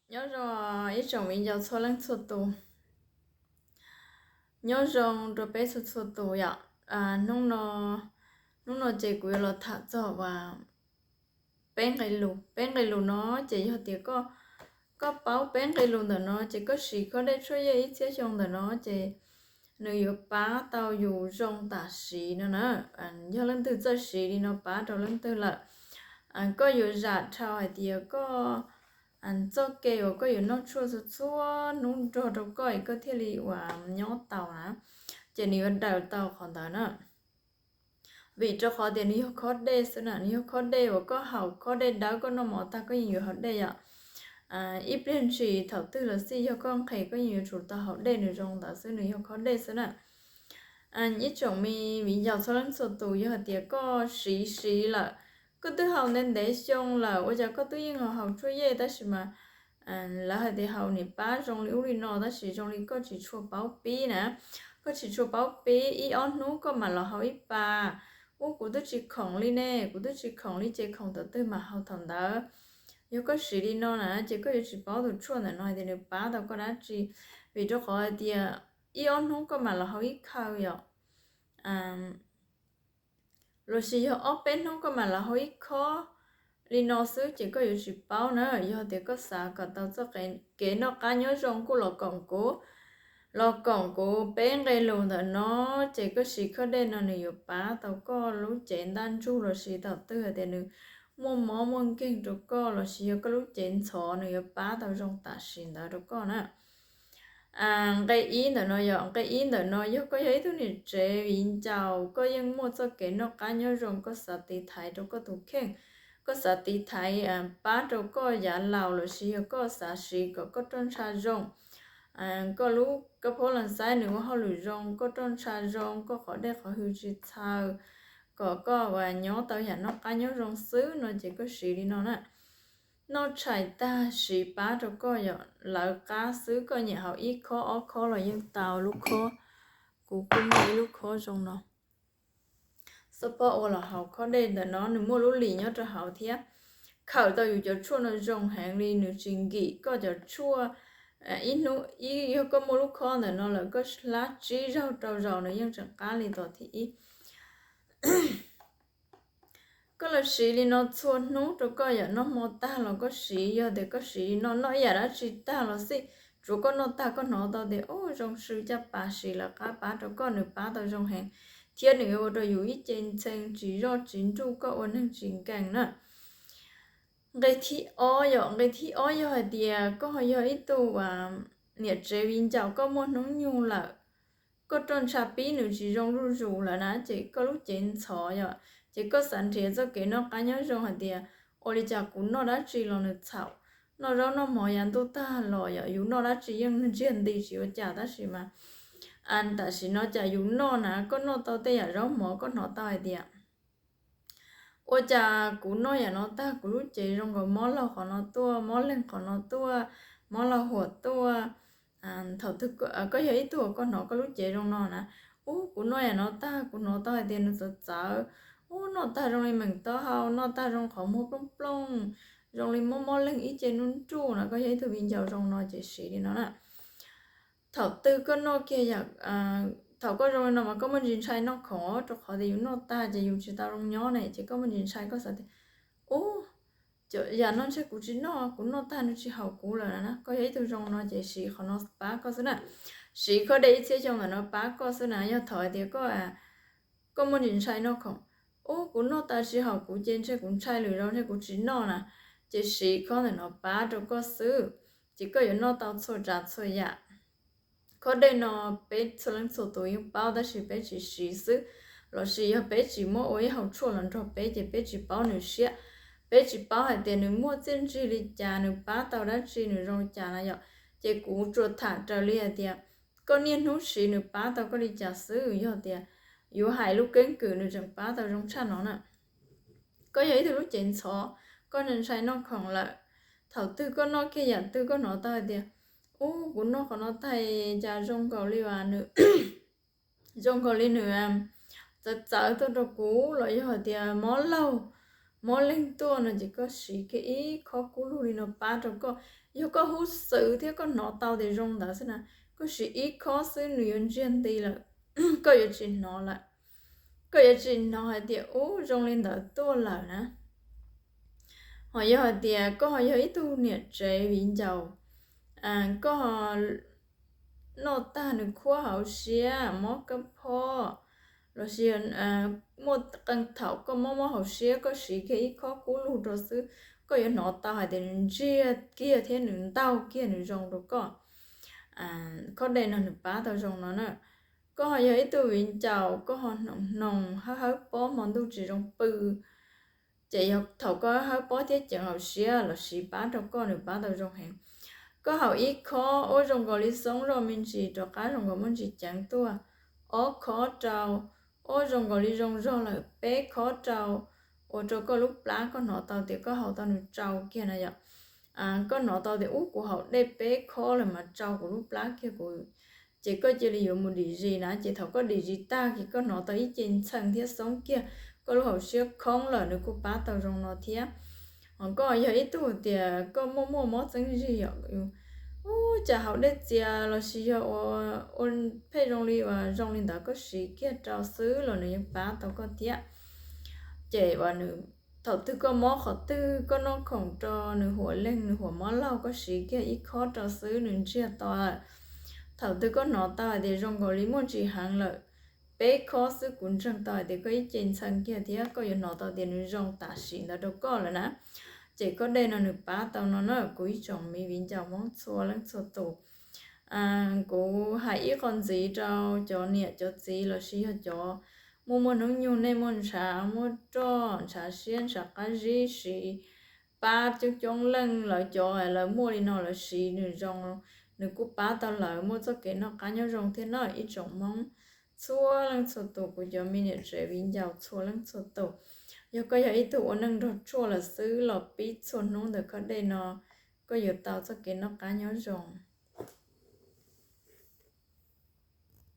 Nyob zoo ib tsoom viv ncaus txhua leej txhua tus. Nyob zoo rau peb txhua txhua tus yom. Hnub no ces kuv yuav los tham txog uas peb nqe lus. Peb nqe lus no ces yog tias koj paub peb nqe lus ntawm no ces koj siv koj dej tshuaj yej ib txhiab xyoo ntawm no ces nws yuav pab tau yus zoo tam sim no na. Yog leej twg txawj siv li no pab rau leej twg lawm, koj yuav zam dhau hais tias koj txoj kev uas koj yuav noj tshuaj txhua txhua hnub nrog rau koj es koj thiaj li uas nyob tau na, ces nws yuav daws tau qhov ntawd na. Vim rau qhov tias nws yog khob dej xwb na, nws yog khob dej uas koj haus khob dej dawb, koj noj mov tag koj yeej yuav haus dej yom. Ib pliag ntshis thaum twg los xij yog koj nqhis koj yeej yuav tsum tau haus dej, nws zoo ntawd xwb, nws yog khob dej xwb na. Ib tsoom me viv ncaus txhua leej txhua tus, yog hais tias koj siv siv lawm, koj twb haus ntev ntev xyoo lawm ua cas koj twb yeej haus haus tshuaj yej tab sis mas lawv hais tias haus niam pab zoo li ub li no tab sis zoo li koj tsis tshua paub pib na. Koj tsis tshua paub pib, ib ob hnub koj mam los haus ib pas. Ub, kuv twb tsis khoom li ne, kuv twb tsis khoom li ces khoom thaum twg mam haus thaum ntawd. Yog koj siv li no na ces koj yuav tsis paub tus tshuaj ntawm no hais tias nws pab tau koj dab tsi, vim rau qhov hais tias ib ob hnub koj mam los haus ib khaw yom, los sis yog ob peb hnub koj mam los haus ib khob li no xwb ces koj yuav tsis paub na. Yog tias koj xav kom tau txoj kev noj qab nyob zoo kuj los koom kuv, los koom kuv peb nqe lus ntawm no, ces koj siv khob dej no nws yuav pab tau koj lub cev ntaj ntsug los sis thaum twg hais tias nws muaj mob muaj nkeeg rau koj los sis yog koj lub cev ntxhov nws yuav pab tau zoo tam sim ntawd rau koj na. Nqe ib ntawm no yog, nqe ib ntawm no yog koj yog ib tug niam tsev viv ncaus, koj yeej muaj txoj kev noj qab nyob zoo, koj xav tiv thaiv rau koj tus kheej, koj xav tiv thaiv pab rau koj yav laus los sis yog koj xav siv kom koj roj ntsha zoo, koj lub koj phob las xaib nws ua hauj lwm zoo, koj roj ntsha zoo, koj qhov dej qhov hws tsis txhaws, kom koj uas nyob tau yam noj qab nyob zoo xwb no ces koj siv li no na. Noj tshais tag siv pab rau koj yom, lawv qab xwb koj nyiam haus ib khob ob khob los yeej tau, lub khob, kuv kuj muaj ib lub khob zoo no. Xab pob ua los haus khob dej ntawm no nws muaj lub lim nyob rau hauv thiab, khawm tau yus cov tshuaj no zoo heev li, nws tsis nkim koj cov tshuaj. Ib hnub ib yog koj muaj lub khob ntawm no lawm koj hlab tsib zaug rau zaus nws yeej tseem qab li tom thib ib. Koj los siv li no txhua hnub rau koj yom, noj hmo tag los koj siv, yog tias koj siv li no noj ib yam dab tsi tag los xij, tsuav koj noj tag koj hnov tau tias ub zoo sw caj pas siv lawv qab pab rau koj, nws pab tau zoo heev thiab nws yuav ua rau yus ib ce ntxhee tsis zoj tsis nruj, koj ua neeg tsis nkees na. Nqe thib ob yom, nqe thib ob yog hais tias koj ho yog ib tug niam tsev viv ncaus koj muaj hnub nyoog lawm, koj roj ntsha pib nws tsis zoo zuj zus lawm na ces koj lub cev ntxhov yom, ces koj xav nrhiav txoj kev noj qab nyob zoo hais tias ua li cas kuv noj dab tsi los nws txhaum. Noj zaub noj mov yav ntuj tag los yom, yus noj dab tsi yeej ntsiag nti tsis ua cas tab sis mas tam sim no cas yus noj na, koj noj tau tej yam zaub mov koj hnov tau hais tias ua cas kuv noj yam no tag kuv lub cev zoo nkaus mob laug qhov no tuaj, mob leeg qhov no tuaj, mob laug huam tuaj. Thaum twg koj yog ib tug koj hnov koj lub cev zoo no na, ub kuv noj yam no tag kuv hnov tau hais tias nws txawv txawv, ub noj tag zoo li meem taub hau, noj tag zoo qhov muag plooj plooj, zoo li mob mob leeg ib ce nruj nruj na, koj yog ib tug viv ncaus zoo no ces siv li no na. Thaum twg koj noj kiag yam, thaum koj zoo li no mas koj muaj ntsis ntshai noj khoom rau qhov tias yus noj tag ces yus tsis tau zoo nyob ne, ces koj muaj ntsis ntshai koj xav tias ub, yam no ntshe kuv tsis noj, kuv noj tag nws tsis haum kuv lawm na. Koj yog ib tug zoo no ces siv qhov no pab koj xwb na. Siv khob dej ib txhiab xyoo ntawm no pab koj xwb na. Yog thaum hais tias koj, koj muaj ntsis ntshai noj khoom, ub kuv noj tas tsis haum kuv ces ntshe kuv ntshai lwm zaus ntshe kuv tsis noj na, ces siv khob ntawm no pab rau koj xwb, ces koj yuav noj tau txhua tsav txhua yam. Khob dej no peb txhua leej txhua tus yeej paub tab sis peb tsis siv xwb, los sis yog peb tsis muab ua ib hauv tshuaj los nrog peb ces peb tsis paub nws siab. Peb tsis paub hais tias nws muaj txiaj ntsig li cas, nws pab tau dab tsi, nws zoo li cas na yom. Ces kuv tsuas tham raws li hais tias koj niaj hnub siv nws pab tau koj li cas xwb. Yog tias yuav hais lub keeb kwm nws tseem pab tau zoo tshaj no na. Koj yog ib tug lub cev ntxhov, koj ntshai noj khoom lawm, thaum twg koj noj kiag yam twg koj hnov tau hais tias ub kuv noj qhov no tag cas zoo nkaus li as nws zoo nkaus li nws txawv txawv tuaj rau kuv los yog hais tias mob laug, mob leeg tuaj no ces koj siv kiag ib khob kub lug li no pab rau koj. Yog koj hub xwm thiab koj hnov tau tias zoo ntawd xwb na, koj siv ib khob xwb nws yuav ntsiag nti lawm, koj yuav tsis hnov lawm. Koj yuav tsis hnov hais tias ub zoo li ntawd tuaj lawm na. Ho yog hais tias koj ho yog ib tug niam tsev viv ncaus, koj noj tag nws khuab hauv siab mob kab phob, los sis muaj qee thaum koj mob mob hauv siab koj siv kiag ib khob kub lug rau xwb, koj yuav hnov tau hais tias nws ntsiag kiag thiab nws ntaug kiag nws zoo rau koj. Khob dej no nws pab tau zoo no na. Koj ho yog ib tug viv ncaus koj ho hnoos hnoos hawb hawb pob hmo ntuj tsis zoo pw, ces yog thaum koj hawb pob thiab ceev hauv siab los siv pab rau koj nws pab tau zoo heev. Koj haus ib khob ua zoo nkaus li xoob zoj me ntsis rov qab zoo nkaus muaj ntsis ceev tuaj, ob khob rau ua zoo nkaus li zoo zog lawm, peb khob rau, ua rau koj lub plab koj hnov tau tias koj haus tau nws tsau kiag na yom. Koj hnov tau tias ub kuv haus dej peb khob lawm mas tsau kuv lub plab kiag kuv, ces koj cia li yuav mus dim zis na, ces thaum koj dim zis tag ces koj hnov tau ib ce ntxhee thiab xoob kiag, koj lub hauv siab khoob lawm nws kuj pab tau zoo no thiab. Ho koj yog ib tug tias koj muaj muaj mob txeeb zig yom, ub cas haus dej txias los sis yog ua pheej zoo li uas zoo li ntawd koj siv kiag rau xwb los nws yeej pab tau koj thiab. Ces uas nws, thaum twg koj mob qhov twg koj noj khoom rau nws huam leeg nws huam mob laug koj siv kiag ib khob rau xwb nws ntsiag to lawm. Thaum twg koj hnov tau hais tias zoo nkaus li muaj ntsis heev lawm, peb khob xwb kuv ntseeg tau hais tias koj ib ce ntxhee kiag thiab koj yuav hnov tau tias nws zoo tam sim ntawd rau koj lawm na. Ces khob dej no nws pab tau no na kuv ib tsoom me viv ncaus Hmoob txhua leej txhua tus. Kuv hais ib qho ntxiv rau cov niam cov txiv los sis yog cov muaj muaj hnub nyoog nej muaj ntshav muaj roj ntshav siab ntshav qab zib siv pab coob coob leej lawv cov lawv muaj li no lawv siv nws zoo, nws kuj pab tau lawv muaj txoj kev noj qab nyob zoo thiab na ib tsoom Hmoob txhua leej txhua tus kuv cov me niam tsev viv ncaus txhua leej txhua tus. Yog koj yog ib tug ua neej nrog tshuaj lawm xwb los pib txhua hnub ntawm khob dej no, koj yuav tau txoj kev noj qab nyob zoo.